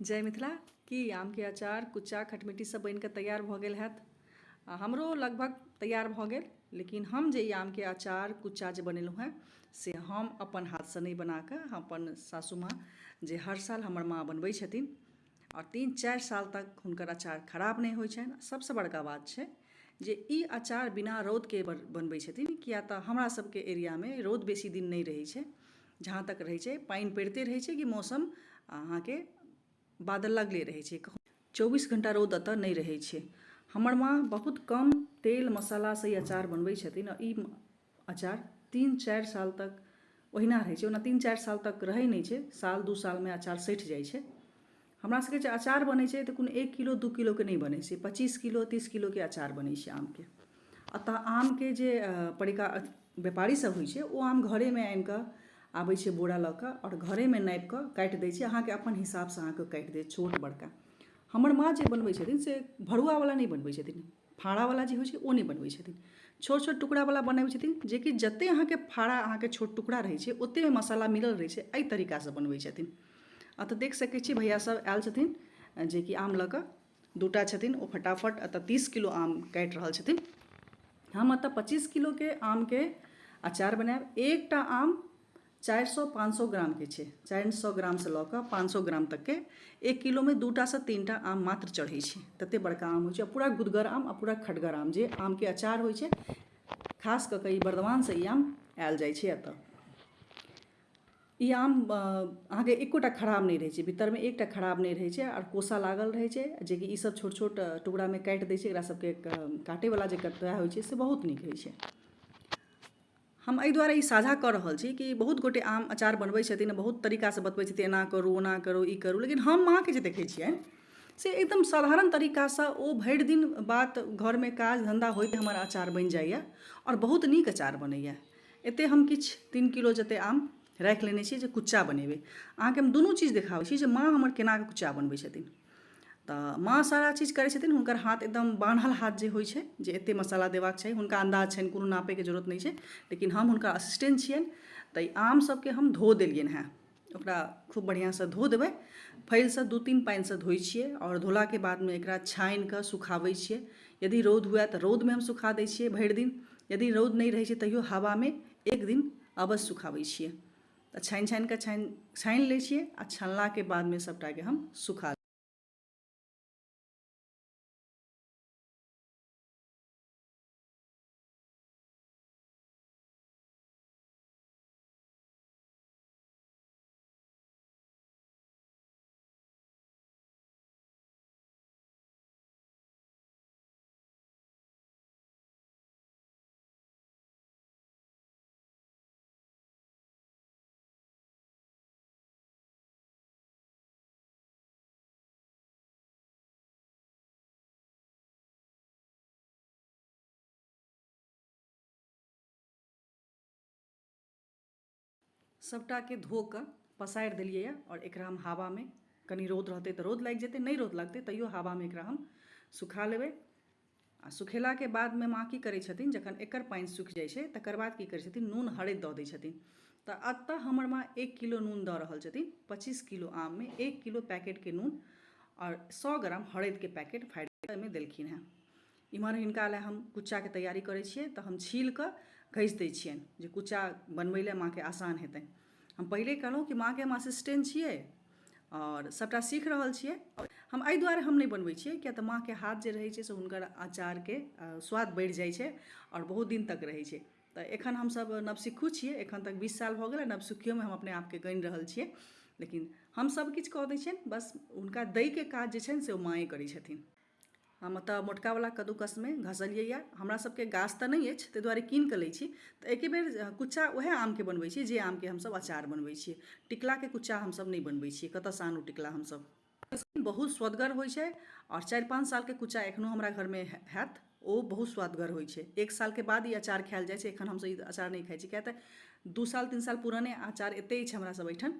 जय मिथिला। की आमके अचार कुच्चा खटमिट्ठी सब बनिकऽ तैयार भऽ गेल हैत आ हमरो लगभग तैयार भऽ गेल, लेकिन हम जे ई आमके अचार कुच्चा जे बनेलहुँ हेँ से हम अपन हाथसँ नहि बनाकऽ अपन सासू माँ जे हर साल हमर माँ बनबै छथिन आओर 3-4 साल तक हुनकर अचार खराब नहि होइ छनि। सबसँ बड़का बात छै जे ई अचार बिना रौदके बनबै छथिन, किया तऽ हमरा सबके एरियामे रौद बेसी दिन नहि रहै छै, जहाँ तक रहै छै पानि पड़िते रहै छै कि मौसम अहाँके बादल लगले रहै छै, 24 घण्टा रौद एतऽ नहि रहै छै। हमर माँ बहुत कम तेल मसालासँ ई अचार बनबै छथिन आ ई अचार 3-4 साल तक ओहिना रहै छै। ओना 3-4 साल तक रहै नहि छै, साल 2 सालमे अचार सठि जाइ छै। हमरा सबके जे अचार बनै छै तऽ कोनो 1 किलो 2 किलोके नहि बनै छै, 25 किलो 30 किलोके अचार बनै छै आमके। एतऽ आमके जे परिका व्यापारी सब होइ छै ओ आम घरेमे आनिकऽ आबै छै बोरा लऽ कऽ आओर घरेमे नापिकऽ काटि दै छै, अहाँके अपन हिसाबसँ अहाँके काटि देत छोट बड़का। हमर माँ जे बनबै छथिन से भरुआवला नहि बनबै छथिन, फाड़ावला जे होइ छै ओ नहि बनबै छथिन, छोट छोट टुकड़ावला बनबै छथिन, जेकि जतेक अहाँके फाड़ा अहाँके छोट टुकड़ा रहै छै ओतेकमे मसाला मिलल रहै छै, एहि तरीकासँ बनबै छथिन। एतऽ देख सकै छी भैया सब आयल छथिन जेकि आम लऽ कऽ, दूटा छथिन ओ फटाफट एतऽ 30 किलो आम काटि रहल छथिन। हम एतऽ 25 किलोके आमके अचार बनायब। एकटा आम 400-500 ग्रामके छै, 400 ग्रामसँ लऽ कऽ 500 ग्राम तकके 1 किलोमे 2टासँ 3टा आम मात्र चढ़ै छै, ततेक बड़का आम होइ छै। पूरा गुदगर आम आ पूरा खटगर आम जे आमके अचार होइ छै, खास कऽ कऽ ई बर्धमानसँ ई आम आयल जाइ छै एतऽ। ई आम अहाँके एकोटा खराब नहि रहै छै, भीतरमे एकटा खराब नहि रहै छै आओर कोसा लागल रहै छै, जेकि ई सब छोट छोट टुकड़ामे काटि दै छै। एकरा सबके काटैवला जे कतरा होइ छै से बहुत नीक होइ छै। हम एहि दुआरे ई साझा कऽ रहल छी कि बहुत गोटे आम अचार बनबै छथिन, बहुत तरीकासँ बतबै छथिन, एना करू ओना करू ई करू, लेकिन हम माँके जे देखै छियनि से एकदम साधारण तरीकासँ ओ भरि दिन बात घरमे काज धन्धा होइत हमर अचार बनि जाइए आओर बहुत नीक अचार बनैए। एतेक हम किछु 3 किलो जतेक आम राखि लेने छियै जे कुच्चा बनेबै। अहाँके हम दुनू चीज देखाबै छी जे माँ हमर केना कऽ कुच्चा बनबै छथिन। तऽ माँ सारा चीज करै छथिन, हुनकर हाथ एकदम बान्हल हाथ जे होइ छै जे एतेक मसाला देबाक छै हुनका अन्दाज छनि, कोनो नापैके जरूरत नहि छै, लेकिन हम हुनका असिस्टेंट छियनि। तऽ ई आम सबके हम धो देलियनि हेँ, ओकरा खूब बढ़िआँसँ धो देबै, फैलसँ 2-3 पानिसँ धोइ छियै आओर धोलाके बादमे एकरा छानिकऽ सुखाबै छियै। यदि रौद हुए तऽ रौदमे हम सुखा दै छियै भरि दिन, यदि रौद नहि रहै छै तैयो हवामे एक दिन अवश्य सुखाबै छियै। तऽ छानि छानि कऽ छानि छानि लै छियै आ छानलाके बादमे सभटाके हम सुखा सभटाके धो कऽ पसारि देलियैए आओर एकरा हम हवामे, कनि रौद रहतै तऽ रौद लागि जेतै, नहि रौद लगतै तैयो हवामे एकरा हम सुखा लेबै। आ सुखेलाके बादमे माँ की करै छथिन, जखन एकर पानि सूखि जाइ छै तकर बाद की करै छथिन, नून हरदि दऽ दै छथिन। तऽ एतऽ हमर माँ 1 किलो नून दऽ रहल छथिन, 25 किलो आममे 1 किलो पैकेटके नून आओर 100 ग्राम हरदिके पैकेट फाड़ि कऽ एहिमे देलखिन हेँ। इम्हर हिनका लए हम कुच्चाके तैयारी करै छियै तऽ हम छील कऽ घसि दै छियनि जे कुच्चा बनबै लए माँके आसान हेतनि। हम पहिले कहलहुँ कि माँके हम असिस्टेंट छियै आओर सभटा सीख रहल छियै। हम एहि दुआरे हम नहि बनबै छियै किया तऽ माँके हाथ जे रहै छै से हुनकर अचारके स्वाद बढ़ि जाइ छै आओर बहुत दिन तक रहै छै। तऽ एखन हमसभ नवसिक्खू छियै, एखन तक 20 साल भऽ गेल नवसिक्खियोमे हम अपने आपके गनि रहल छियै, लेकिन हम सभ किछु कऽ दै छियनि, बस हुनका दैके काज जे छनि से ओ माँए करै छथिन। हम ओतऽ मोटकावला कद्दूकसमे घसलियैए। हमरा सबके गाछ तऽ नहि अछि ताहि दुआरे कीन कऽ लै छी, तऽ एके बेर कुच्चा उएह आमके बनबै छी जे आमके हमसब अचार बनबै छियै। टिकलाके कुच्चा हमसब नहि बनबै छियै, कतऽसँ आनू टिकला हमसब। बहुत स्वदगर होइ छै आओर 4-5 सालके कुच्चा एखनो हमरा घरमे हैत, ओ बहुत स्वदगर होइ छै। 1 सालके बाद ई अचार खायल जाइ छै, एखन हमसब ई अचार नहि खाइ छी, किया तऽ 2 साल 3 साल पुराने अचार एते अछि हमरा सब एहिठाम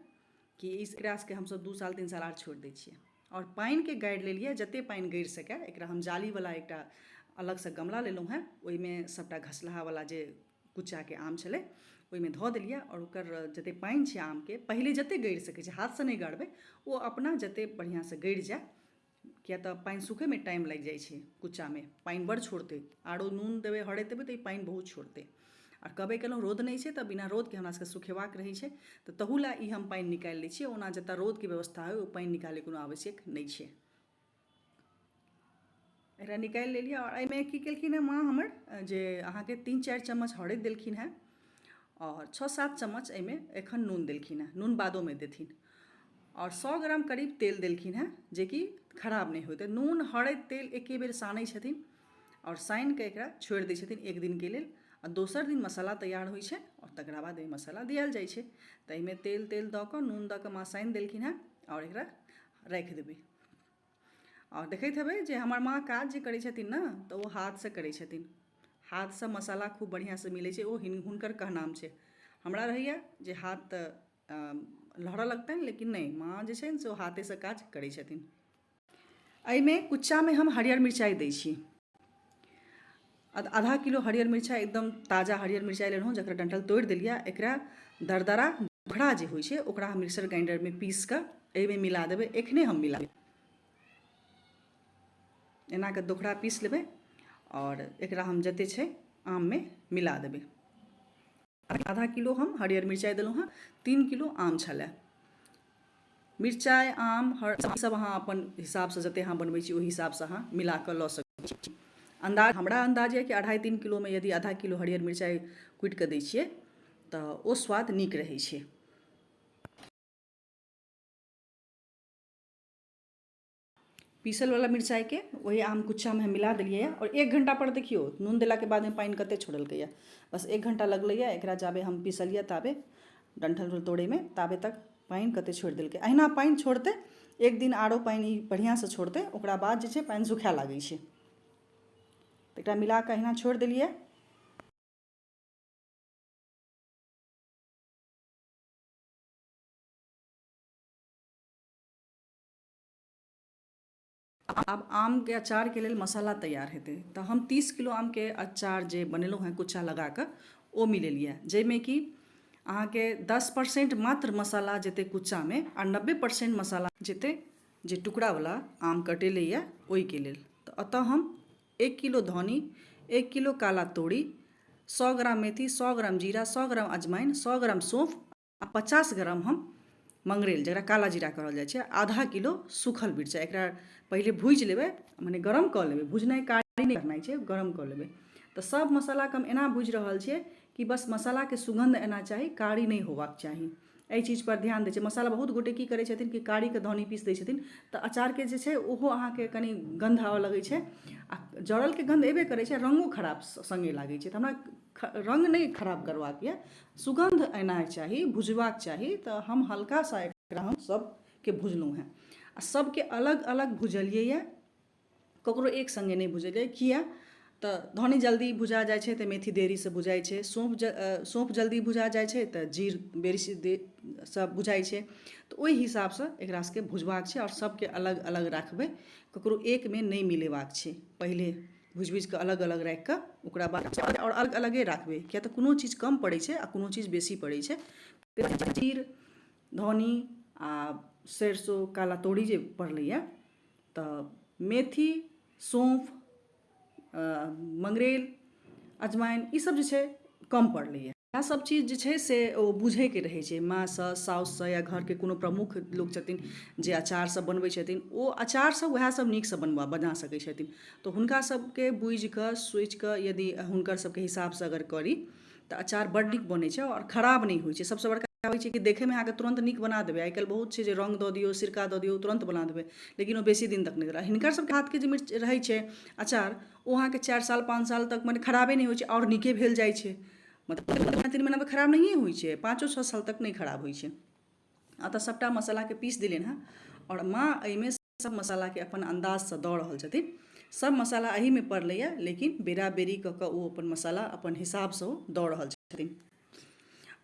कि एकरा सबके हमसब 2 साल 3 साल आर छोड़ि दै छियै। आओर पानिके गाड़ि लेलियै, जतेक पानि गड़ि सकै एकरा हम जालीवला एकटा अलगसँ गमला लेलहुँ हेँ, ओहिमे सभटा घसलहावला जे कुच्चाके आम छलै ओहिमे धऽ देलियै आओर ओकर जतेक पानि छै आमके पहिले जतेक गड़ि सकै छै, हाथसँ नहि गाड़बै, ओ अपना जतेक बढ़िआँसँ गड़ि जाय, किएक तऽ पानि सुखैमे टाइम लागि जाइ छै। कुच्चामे पानि बड़ छोड़तै, आरो नून देबै, हरदि देबै तऽ ई पानि बहुत छोड़तै। आओर कहबे केलहुँ, रौद नहि छै तऽ बिना रौदके हमरा सबके सुखेबाक रहै छै, तऽ तहू लए ई हम पानि निकालि लै छियै। ओना जतऽ रौदके व्यवस्था होइ, ओ पानि निकालैके कोनो आवश्यक नहि छै। एकरा निकालि लेलियै आओर एहिमे की केलखिन हेँ माँ हमर जे अहाँके 3-4 चम्मच हरदि देलखिन हेँ आओर 6-7 चम्मच एहिमे एखन नून देलखिन हेँ, नून बादोमे देथिन, आओर 100 ग्राम करीब तेल देलखिन हेँ, जेकि खराब नहि होइतै। नून हरदि तेल एके बेर सानै छथिन आओर सानि कऽ एकरा छोड़ि दै छथिन एक दिनके लेल, आ दोसर दिन मसाला तैयार होइ छै आओर तकरा बाद एहि मसाला दियायल जाइ छै। तऽ एहिमे तेल तेल दऽ कऽ, नून दऽ कऽ माँ सानि देलखिन हेँ आओर एकरा राखि देबै। आओर देखैत हेबै जे हमर माँ काज जे करै छथिन ने, तऽ ओ हाथसँ करै छथिन। हाथसँ मसाला खूब बढ़िआँसँ मिलै छै, ओ हुनकर कहनाम छै। हमरा रहैए जे हाथ तऽ लहरऽ लगतनि, लेकिन नहि, माँ जे छनि से ओ हाथेसँ काज करै छथिन। एहिमे कुच्चामे हम हरियर मिरचाइ दै छी। आधा किलो हरियर मिरचाइ, एकदम ताजा हरियर मिरचाइ लेलहुँ, जकरा डंठल तोड़ि देलियै। एकरा दरदरा भखड़ा जे होइ छै, ओकरा हम मिक्सर ग्राइंडरमे पीस कऽ एहिमे मिला देबै। एखने हम मिला देबै। एना कऽ दोखड़ा पीस लेबै आओर एकरा हम जते छै आममे मिला देबै। आधा किलो हम हरियर मिरचाइ देलहुँ हँ, 3 किलो आम छलै। मिरचाइ, आम, हर सब अहाँ अपन हिसाबसँ, जते अहाँ बनबै छी ओहि हिसाबसँ अहाँ मिला कऽ लऽ सकै छी अन्दाज। हमरा अन्दाज यऽ कि 2.5-3 किलोमे यदि आधा किलो हरियर मिरचाइ कुटि कऽ दै छियै तऽ ओ स्वाद नीक रहै छै। पीसलवला मिरचाइके ओहि आम कुच्चामे हम मिला देलियै आओर 1 घण्टा पर देखियौ, नून देलाके बादमे पानि कते छोड़लकैए। बस 1 घण्टा लगलैए एकरा, जाबे हम पीसलियै ताबे डण्ठल तोड़ैमे, ताबे तक पानि कते छोड़ि देलकै। अहिना पानि छोड़तै एक दिन आरो, पानि ई बढ़िआँसँ छोड़तै, ओकरा बाद जे छै पानि सुखाए लागै छै। तऽ एकरा मिला कऽ अहिना छोड़ि देलियै। आब आमके अचारके लेल मसाला तैयार हेतै। तऽ हम 30 किलो आमके अचार जे बनेलहुँ हेँ कुच्चा लगा कऽ, ओ मिलेलियै, जाहिमे कि अहाँके 10% मात्र मसाला जेतै कुच्चामे आ 90% मसाला जेतै जे टुकड़ावला आम कटेलैए ओहिके लेल। तऽ एतऽ हम 1 किलो धनी, 1 किलो काला तोरी, 100 ग्राम मेथी, 100 ग्राम जीरा, 100 ग्राम अजमाइन, 100 ग्राम सौँफ आ 50 ग्राम हम मंगरैल, जकरा काला जीरा कहल जाइ छै, आधा किलो सूखल मिरचाइ। एकरा पहिले भूजि लेबै, मने गरम कऽ लेबै। भुजनाइ कारी नहि करनाइ छै, गरम कऽ लेबै। तऽ सभ मसालाके हम एना भूजि रहल छियै कि बस मसालाके सुगन्ध एना चाही, कारी नहि होबाक चाही। एहि चीजपर ध्यान दै छै मसाला। बहुत गोटे की करै छथिन कि कारीके धनी पीस दै छथिन, तऽ अचारके जे छै ओहो अहाँके कनि गन्ध आबऽ लगै छै, आ जड़लके गन्ध एबे करै छै, रङ्गो खराब सङ्गे लागै छै। तऽ हमरा रङ्ग नहि खराब करबाक यऽ, सुगन्ध एनाइ चाही, भुजबाक चाही। तऽ हम हल्का सा एकरा हम सबके भुजलहुँ हेँ आ सबके अलग अलग भुजलियै यऽ, ककरो एक सङ्गे नहि भुजलियै। किया तऽ धनी जल्दी भुजा जाइ छै तऽ मेथी देरीसँ भुजाइ छै, सौँफ जल्दी भुजा जाइ छै तऽ जीर बेसी देरसँ भुजाइ छै। तऽ ओहि हिसाबसँ एकरा सबके भुजबाक छै आओर सबके अलग अलग राखबै, ककरो एकमे नहि मिलेबाक छै। पहिले भुजि भुजि कऽ अलग अलग राखि कऽ ओकरा बाद आओर अलग अलगे राखबै, किएक तऽ कोनो चीज कम पड़ै छै आ कोनो चीज बेसी पड़ै छै। जीर, धनी आ सरिसो, काला तोरी जे पड़लैए, तऽ मेथी, सौँफ, मंगरैल, अजवाइन ईसभ जे छै कम पड़लैए। इएह सब चीज जे छै से ओ बुझैके रहै छै माँसँ, साउससँ या घरके कोनो प्रमुख लोक छथिन जे अचार सब बनबै छथिन, ओ अचार सब वएह सब नीकसँ बना सकै छथिन। तऽ हुनका सबके बुझिकऽ सोचिकऽ यदि हुनकर सबके हिसाबसँ अगर करी तऽ अचार बड्ड नीक बनै छै आओर खराब नहि होइ छै। सबसँ बड़का होइ छै कि देखैमे अहाँके तुरन्त नीक बना देबै। आइ काल्हि बहुत छै जे रङ्ग दऽ दियौ, सिरका दऽ दियौ, तुरन्त बना देबै, लेकिन ओ बेसी दिन तक नहि। हिनकर सबके हाथके जे मिर्च रहै छै अचार, ओ अहाँके 4 साल 5 साल तक मने खराबे नहि होइ छै आओर नीके भेल जाइ छै। मतलब 3 महीनामे खराब नहिए होइ छै, 5-6 साल तक नहि खराब होइ छै। अतऽ सभटा मसालाके पीस देलियनि हेँ आओर माँ एहिमे सभ मसालाके अपन अन्दाजसँ दऽ रहल छथिन। सभ मसाला एहिमे पड़लैए, लेकिन बेरा बेरी कऽ कऽ ओ अपन मसाला अपन हिसाबसँ ओ दऽ रहल छथिन।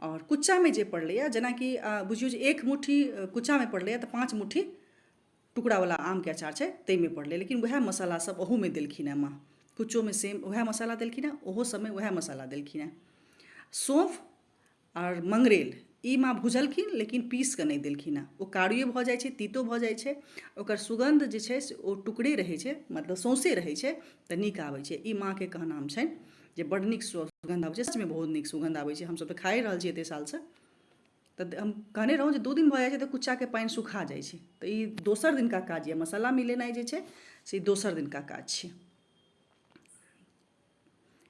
आओर कुच्चामे जे पड़लैए, जेनाकि बुझियौ जे 1 मुट्ठी कुच्चामे पड़लैए तऽ 5 मुट्ठी टुकड़ावला आमके अचार छै ताहिमे पड़लै, लेकिन उएह मसाला सब ओहूमे देलखिन हेँ माँ। कुच्चोमे सेम उएह मसाला देलखिन हेँ, ओहो सबमे उएह मसाला देलखिन हेँ। सौँफ आओर मंगरैल ई माँ भुजलखिन लेकिन पीस कऽ नहि देलखिन हँ। ओ कारियो भऽ जाइ छै, तीतो भऽ जाइ छै, ओकर सुगन्ध जे छै से ओ टुकड़े रहै छै, मतलब सौँसे रहै छै, तऽ नीक आबै छै। ई माँके कहनाम छनि जे बड्ड नीक सुगन्ध आबै छै। सचमे बहुत नीक सुगन्ध आबै छै। हमसभ तऽ खाए रहल छी एतेक सालसँ। तऽ हम कहने रहौँ जे 2 दिन भऽ जाइ छै तऽ कुच्चाके पानि सुखा जाइ छै, तऽ ई दोसर दिनका काज यऽ। मसाला मिलेनाइ जे छै से ई दोसर दिनका काज छियै।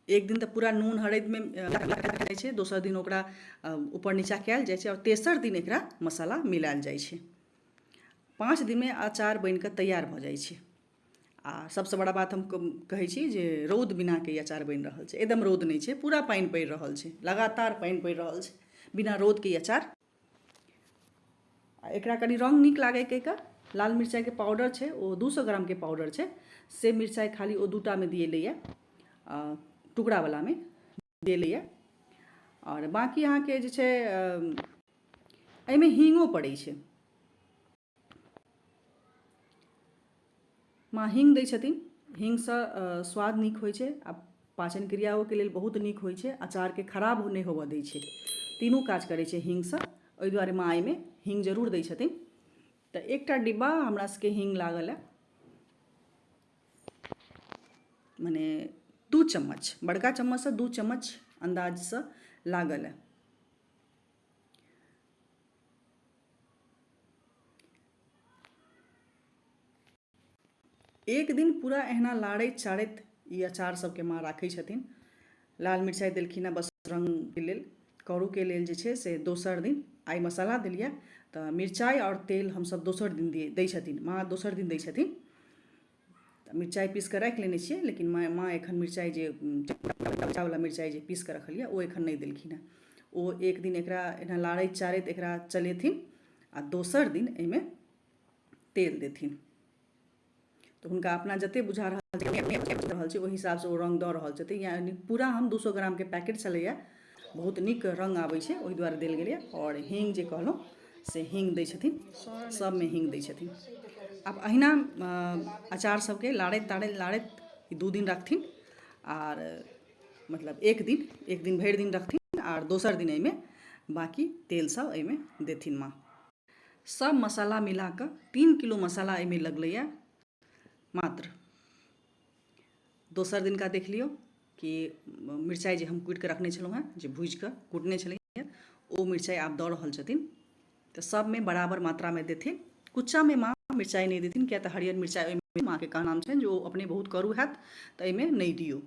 एक दिन तऽ पूरा नून हरदिमे जाइ छै, दोसर दिन ओकरा ऊपर नीचा कयल जाइ छै आओर तेसर दिन एकरा मसाला मिलायल जाइ छै। 5 दिनमे अचार बनि कऽ तैयार भऽ जाइ छै। आ सबसँ बड़ा बात हम कहै छी जे रौद बिनाके ई अचार बनि रहल छै। एकदम रौद नहि छै, पूरा पानि पड़ि रहल छै, लगातार पानि पड़ि रहल छै, बिना रौदके ई अचार। आ एकरा कनि रङ्ग नीक लागैके एकर लाल मिरचाइके पाउडर छै, ओ 200 ग्रामके पाउडर छै, से मिरचाइ खाली ओ 2टामे दिएलैए, टुकड़ावलामे दिएलैए। आओर बाँकी अहाँके जे छै एहिमे हींगो पड़ै छै। माँ हींग दै छथिन। हींगसँ स्वाद नीक होइ छै आ पाचन क्रियाओके लेल बहुत नीक होइ छै, अचारके खराब नहि होबऽ दै छै। तीनू काज करै छै हींगसँ, ओहि दुआरे माँ एहिमे हींग जरूर दै छथिन। तऽ एकटा डिब्बा हमरा सबके हींग लागल हँ, मने 2 चम्मच, बड़का चम्मचसँ 2 चम्मच अन्दाजसँ लागल हँ। एक दिन पूरा एहिना लाड़ैत चाड़ैत ई अचार सबके माँ राखै छथिन। लाल मिरचाइ देलखिन हँ बस रङ्गके लेल, करूके लेल जे छै से दोसर दिन। आइ मसाला देलियै तऽ मिरचाइ आओर तेल हमसब दोसर दिन दै छथिन, माँ दोसर दिन दै छथिन। तऽ मिरचाइ पीस कऽ राखि लेने छियै, लेकिन माँ एखन मिरचाइ जे वला मिरचाइ जे पीस कऽ रखलियै ओ एखन नहि देलखिन हँ। ओ एक दिन एकरा एना लाड़ैत चाड़ैत एकरा चलेथिन आ दोसर दिन एहिमे तेल देथिन। तऽ हुनका अपना जतेक बुझा रहल छै ओहि हिसाबसँ ओ रङ्ग दऽ रहल छथिन। यानि पूरा हम 200 ग्रामके पैकेट छलैए, बहुत नीक रङ्ग आबै छै, ओहि दुआरे देल गेलैए। आओर हींग जे कहलहुँ से हींग दै छथिन, सबमे हींग दै छथिन। आब अहिना अचार सबके लाड़ैत ताड़ैत लाड़ैत 2 दिन रखथिन, आर मतलब एक दिन, एक दिन भरि दिन रखथिन आर दोसर दिन एहिमे बाँकी तेल सब एहिमे देथिन माँ। सब मसाला मिला कऽ 3 किलो मसाला एहिमे लगलैए मात्र। दोसर दिनका देख लियौ कि मिरचाइ जे हम कुटिके रखने छलहुँ हेँ, जे भुजिके कुटने छलियै, ओ मिरचाइ आब दऽ रहल छथिन। तऽ सबमे बराबर मात्रामे देथिन। कुच्चामे माँ मिरचाइ नहि देथिन, किया तऽ हरियर मिरचाइ ओहिमे माँके कहनाम छनि जे ओ अपने बहुत करू हैत, तऽ एहिमे नहि दियौ।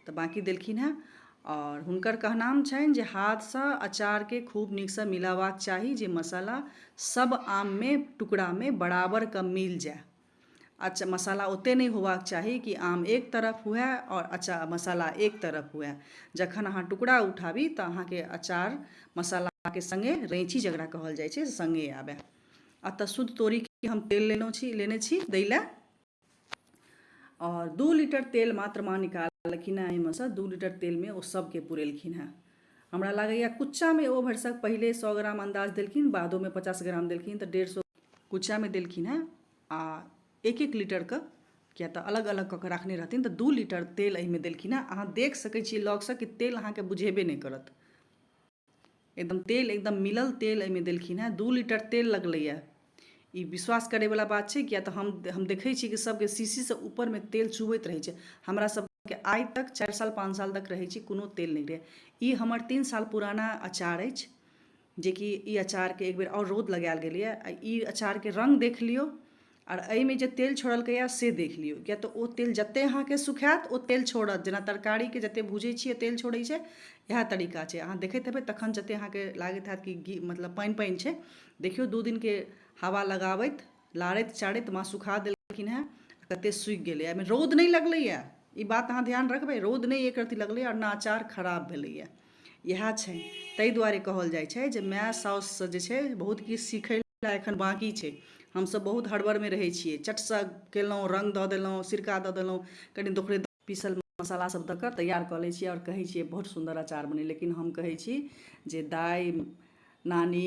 तऽ बाँकी देलखिन हेँ। आओर हुनकर कहनाम छनि जे हाथसँ अचारके खूब नीकसँ मिलेबाक चाही, जे मसाला सब आममे टुकड़ामे बराबरके मिल जाय। अच्छा मसाला ओतेक नहि होबाक चाही कि आम एक तरफ हुए आओर अचार मसाला एक तरफ हुए। जखन अहाँ टुकड़ा उठाबी तऽ अहाँके अचार मसालाके सङ्गे रैँची जकरा कहल जाइ छै सङ्गे आबय। एतऽ शुद्ध तोरीके हम तेल लेलहुँ छी, लेने छी दै लए। आओर 2 लीटर तेल मात्र माँ निकाललखिन हेँ एहिमे सँ। 2 लीटर तेलमे ओ सबके पुरेलखिन हेँ। हमरा लागैए कुच्चामे ओ भरिसक पहिले 100 ग्राम अन्दाज देलखिन, बादोमे 50 ग्राम देलखिन, तऽ 150 कुच्चामे देलखिन हेँ। आ 1-1 लीटरके, किया तऽ अलग अलग कऽ कऽ राखने रहथिन, तऽ 2 लीटर तेल एहिमे देलखिन हेँ। अहाँ देख सकै छियै लगसँ कि तेल अहाँके बुझेबे नहि करत, एकदम तेल एकदम मिलल तेल एहिमे देलखिन हेँ। 2 लीटर तेल लगलैए, ई विश्वास करैवला बात छै, किया तऽ हम देखै छी कि सबके शीशीसँ ऊपरमे तेल चुबैत रहै छै। हमरा सबके आइ तक 4 साल 5 साल तक रहै छी, कोनो तेल नहि रहै। ई हमर 3 साल पुराना अचार अछि, जेकि ई अचारके एक बेर आओर रौद लगायल गेलैए। आ ई अचारके रङ्ग देख लियौ, आओर एहिमे जे तेल छोड़लकैए से देख लियौ, किया तऽ ओ तेल जतेक अहाँके सुखायत ओ तेल छोड़त। जेना तरकारीके जतेक भूजै छियै तेल छोड़ै छै, इएह तरीका छै। अहाँ देखैत हेबै तखन जतेक अहाँके लागैत हैत कि घी मतलब पानि पानि छै, देखियौ 2 दिनके हवा लगाबैत लाड़ैत चाड़ैत माँ सुखा देलखिन हेँ, कतेक सूखि गेलै। एहिमे रौद नहि लगलैए, ई बात अहाँ ध्यान रखबै, रौद नहि एक रत्ती लगलैए आओर ने अचार खराब भेलैए। इएह छै, ताहि दुआरे कहल जाइ छै जे माय साउससँ जे छै बहुत किछु सीखै लए एखन बाँकी छै। हमसभ बहुत हड़बड़मे रहै छियै, चटसँ केलहुँ, रङ्ग दऽ देलहुँ, सिरका दऽ देलहुँ, कनि दोसरे पीसल मसाला सब दऽ कऽ तैयार कऽ लै छियै आओर कहै छियै बहुत सुन्दर अचार बनै। लेकिन हम कहै छी जे दाइ, नानी,